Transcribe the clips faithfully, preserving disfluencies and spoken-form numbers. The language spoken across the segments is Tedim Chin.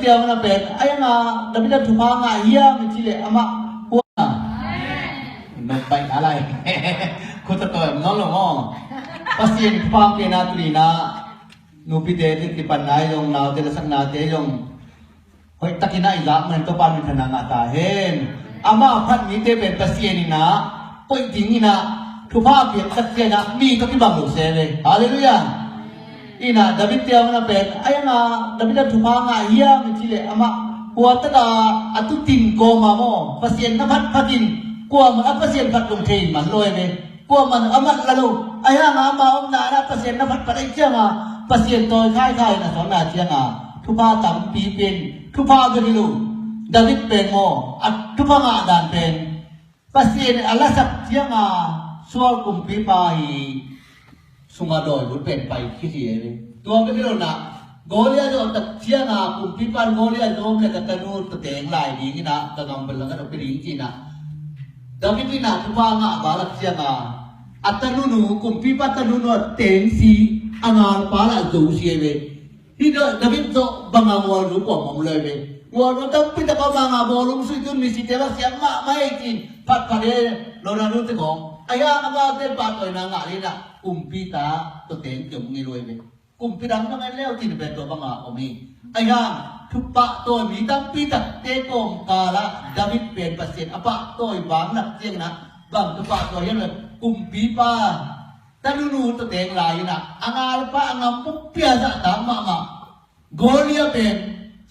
Piang na pen, ai nga, David a thupha ngah hiam i cih leh amah huan a. Nop pai a lai. Khut a tawh em nawn lo maw. Pasian thupha piakna tuni-in ah, nupite kipan nai zong, naute lasaknate zong hoih takin ah i zak man Topa minthanna ngah ta hen. Amah phat mite pen Pasian in ah koih dingin ah thupha piak tak ciangin ah mi tawh kibang lo se ve. Halleluiah. In ah David te a hong na pen, ai nga, David a thupha ngah hiam i cih leh amah huan tak a, a tuutin kawm a maw, Pasian na phat phatin, kuamah a Pasian phat zong thei man lo e ve. Kuamah a mat la lo. Ahi hang a ama omna ah Pasian na phat phat ahih ciangin ah, Pasian tawi khaikhai in a suanna ciangin ah thupha tampi pia in, thupha bek hi lo. David pen maw, a thupha ngah dan pen Pasian in a lasak ciangin ah sual kumpipa hi sungah dawi lut pen pai khit hi e. Tua bek hi lo in ah, Goliath a zawh tak ciangin ah kumpipa in Goliath a zawh om leh ka tanu tawh teng lai dingin ah, ka gam bel lang ka tawh pia ding ci-in ah, David in ah thupha ngah a lak ciangin ah, a tanunu, kumpipa tanunu a tengsi, a ngalpa lah zo si e ve. Hih David zawh bangin mualnu kuamah om lo e ve. Mualnu tampi tak a om hang a, bawlung sui tun misite bang siam mahmah hi ci-in phatphat e, lo na lu te khawng. Ahi hang amaute pahtawina ngah dingin ah kumpipa tawh teng kiom ngei lo e ve. Kumpi dang bang en leu cin pen tua bangah om hi. Ahi hang thupahtawi mi tampi takte kawmkalah David pen Pasian a pahtawi bang nak ciangin ah bang thupahtawi hiam leh kumpipa tanunu tawh teng lai-in ah a ngalpa a ngam buppi a zahtak mahmah Goliath pen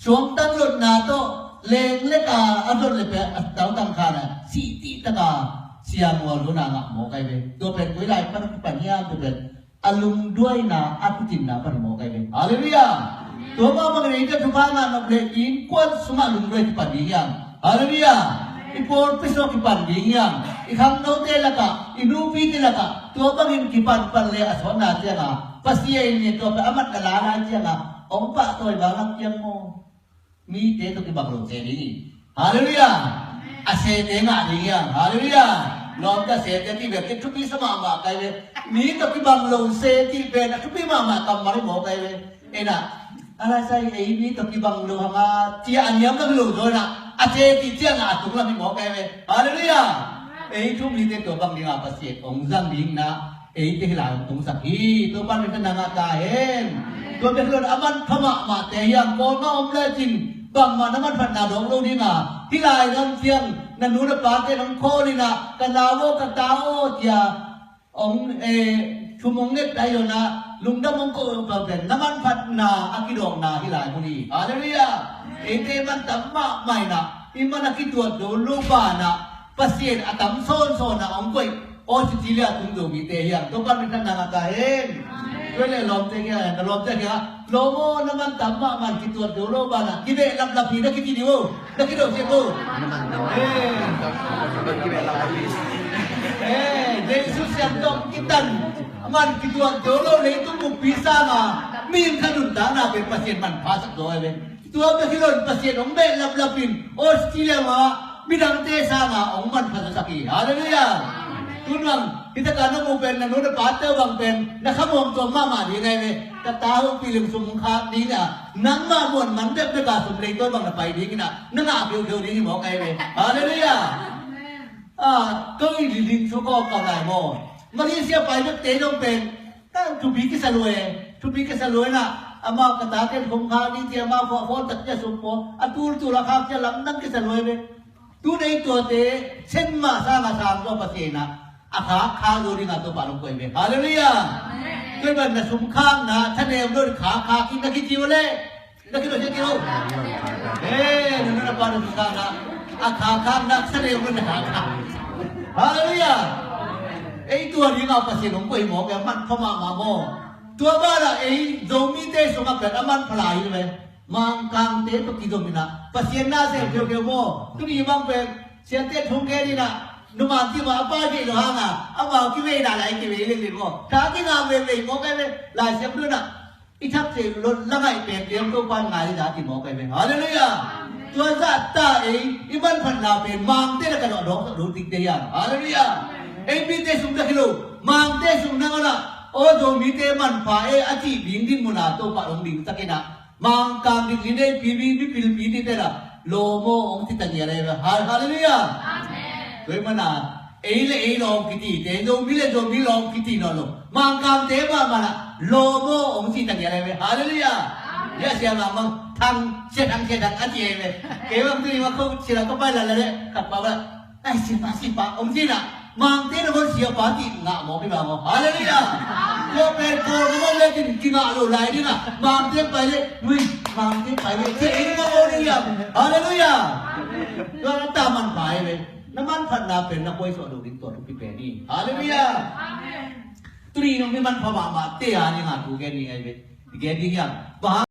suangtan lotna tawh lenglek a a zot leh pen a tautang khan a sihtik tak a sia mualnu na ngah mawk ahi ve. Tua pen koi lai pan a kipan hiam, tua pen a lungduaina, a tuutinna pan mawk ahi ve. Halleluiah. Tua mah bangin eite thupha ngah nop leh innkuan sungah lungduai kipan ding hiam? Halleluiah. I pawlpi sungah kipan ding hiam? I khangnote lakah, i nupite lakah tua bangin kipanpan leh a suanna ciangin ah Pasian in tua pen a mat na lala ciangin ah hong pahtawi bang lak ciang maw, mite tawh kibang lo se ding hi. Halleluiah. A sete ngah ding hiam? Halleluiah. Lawmte, a sete cih pen thupi sa mahmah ka hi ve. Mi tawh kibang lo se cih pen a thupi mahmah kammal hi mawk ahi ve. Ei in ah, a lai sa ei mi tawh kibang lo hang a, ci a niam lam lo zaw in ah, a se cih ciangin ah a tung lam hi mawk ahi ve. Halleluiah. Ei thu mite tua bang dingin ah Pasian hong zang dingin ah eite hih lai hong tungsak hi. Topa minthanna ngah ta hen. Tua bek hi lo in a manpha mahmahte hiam, Kawlgam om lecin bangmah na manphatna dawng lo ding a, hih lai lam ciang na nu na pate nong call in ah, ka nau aw, ka ta aw, ci a hong, eh, thum hong nget ahi zongin ah, lungdam hong ko uh peuhpeuh, na manphatna a kidawkna hih lai mun hi. Halleluiah. Eite man tam mahmah in ah, i man a kituat zo lo banah Pasian a tam sawnsawn ah hong koih Australia tung Zomite hiam, Topa minthanna ngah ta hen. Tua leh lawmte kiangah, na lawmte kiangah, lawm aw, na man tam mahmah in kituat zo lo banah kibehlap lap hi na kici ding uh. Na kidawh siak uh. Eh. Eh, Jesu siangtho kitan man kituat zo lo leitung buppi sangin mihing khat nuntakna pen Pasian manpha sak zaw ahi ve. Tua bek hi lo in Pasian hong behlap lap in Australia mah midangte sangin hong manpha zasak hi. Halleluiah. Tun bang hih takah na mu pen, na nu na pate bang pen na khamuang tuam mahmah ding ahi ve. Ka ta hong pi lim sum khak ding a, nangmah muan man bekbek a sum leitawi bang na pai dingin ah na ngah kheukheu ding hi mawk ahi ve. Halleluiah. Ah, kong i lilin thu kawk ka ngai maw? Malaysia pai bekte dong pen ka thupi kisa lua e. Thupi kisa lua in ah, amau ka tate khum khak ding ci, amau phone tak ci a sum pua, a tultul a khak ci a lamdang kisa lua e ve. Tun ei tuate sen mah sang a sang tua Pasian in ah a khakkhak zo dingin Topa hong koih ve. Halleluiah. Tua hi ban na sum khakna thanem lo in khakkhak in na kici uh leh, na kidawh siak uh. Eh, na nu na pa na sum khakna, a khakkhakna thanem lo in na khakkhak. Halleluiah. Ei tua dingin Pasian hong koih mawk e, a manpha mahmah maw. Tua banah ei Zomite sungah pen a manpha lai hi ve. Mangkangte tawh kizom in ah Pasian na sem kheukheu maw. Tuni bang pen siate thong gen in ah, numan ci mah a pa gei lo hang a, amau kivei na lai kivei lenglen maw. Tha kingah veivei mawk ahi ve. Lai Siangtho in ah i thak cih lo la ngaih pen tiang Topa in ngai ding a ci mawk ahi ve. Halleluiah. Tua zahta ei i manphatna pen Mangte lakah a dawk sak lo dingte hiam? Halleluiah. Ei mite sung tak hi lo, Mangte sung nangawn ah, aw Zomite manpha e a cih ding ding mun ah Topa hong dingsak in ah, Mangkam dik li nei pi mi, mi pil pi ti te la, lawm aw hong ci ta ngial ahi ve. Hal-, halleluiah. Tua hi mana, ei le ei lawm kiti te, Zomi le Zomi lawm kiti nawn lo. Mangkam te mahmah la, lawm aw hong ci ta ngial ahi ve. Halleluiah. Sia Siam Lam bang, thang, sia thang, sia thang a ci ahi ve. Kei bang tuni ma kho sia la ka pai la la le, ka pa la. Ai, siapa, siapa, om cina. Mangte na hon siapa ti ngah mawk hi bang aw. Halleluiah. Ko pen ko na mawk le tin kingah lo lai ding a. Mangte pai le, ui, Mangte pai le. Cia in mawk lo ding hiam. Halleluiah. Tua na ta manpha hi ve. Na manphatna pen na kuai suah lo ding tua thupi pen hi. Halleluiah. Tuni nong hi manpha mahmah te a ni nga tu gen ni ngai ve. Gen ding hiam. Bang